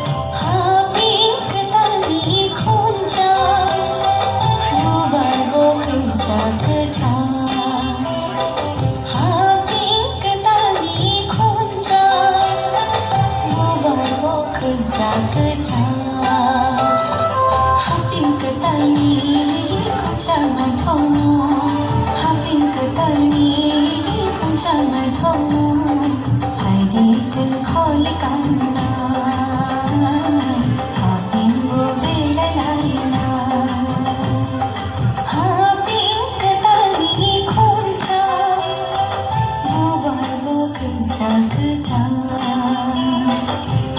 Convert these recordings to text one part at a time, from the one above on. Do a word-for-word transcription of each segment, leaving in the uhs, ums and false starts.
Haping kwtalni khumchang, bubar bo kwchak kwchak. Haping kwtalni khumchang, bubar bo kwchak kwchak. Haping kwtalni khumchang naithokno, haping kwtalni khumchang naithokno, phaidi chwng kholi kanna, hapingo berai laina. Haping kwtalni khumchang, bubar bo kwchak kwchak.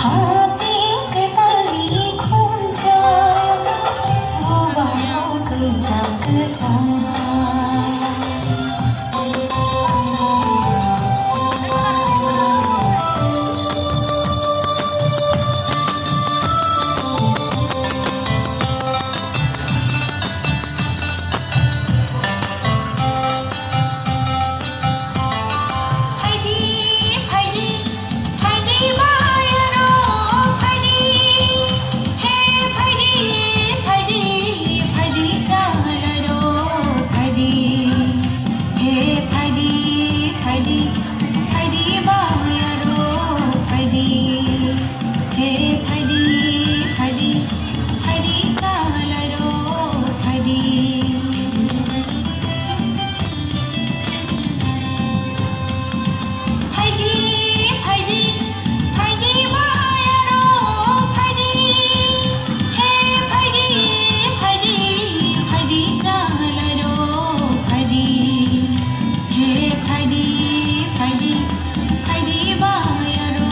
Haping kwtalni khumchang, bubar bo kwchak kwchak. Phaidi, phaidi, phaidi bayaro, phaidi. He phaidi, phaidi, phaidi chalairo, phaidi. He phaidi, phaidi, phaidi bayaro, phaidi. He phaidi, phaidi, phaidi chalairo, phaidi. Phaidi, phaidi, phaidi bayaro, phaidi. He phaidi, phaidi, phaidi chalairo, phaidi. He phaidi, phaidi, phaidi bayaro,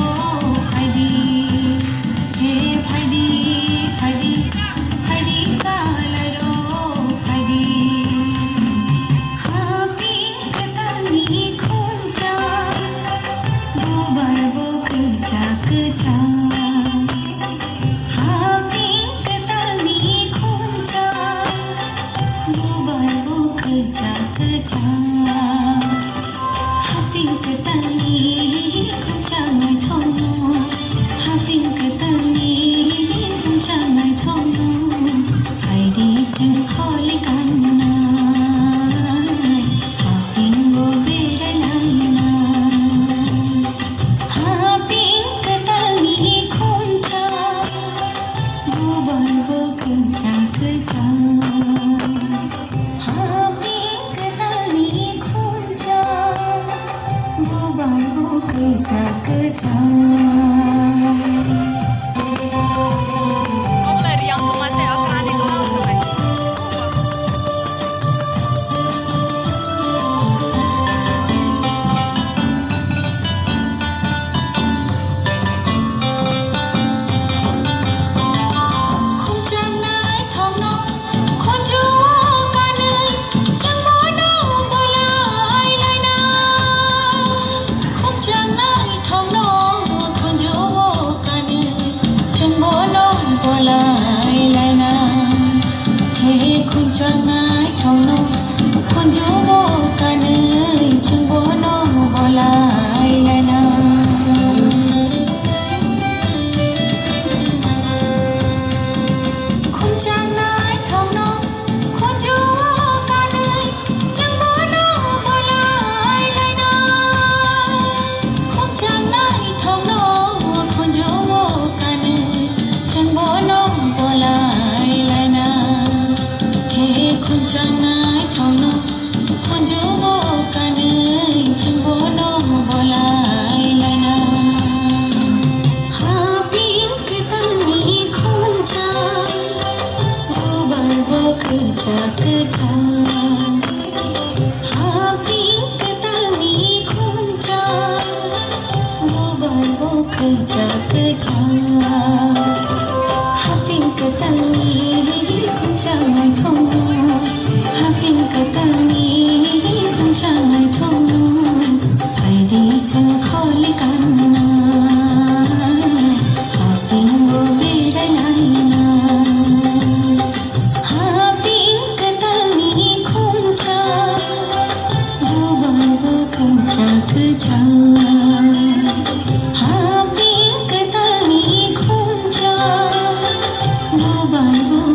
phaidi. He phaidi, phaidi, phaidi chalairo, phaidi. Haping kwtalni khumchang, bubar bo kwchak kwchak. Haping kwtalni khumchang, bubar bo kwchak kwchak. Haping kwtalni khumchang naithokno, haping kwtalni khumchang naithokno, phaidi chwng kholi kanna, hapingo berai laina. Haping kwtalni khumchang, bubar bo kwchak kwchak. Haping kwtalni khumchang, bubar bo kwchak kwchak. Khumchang naithokno,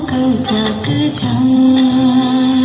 Kajak kajak.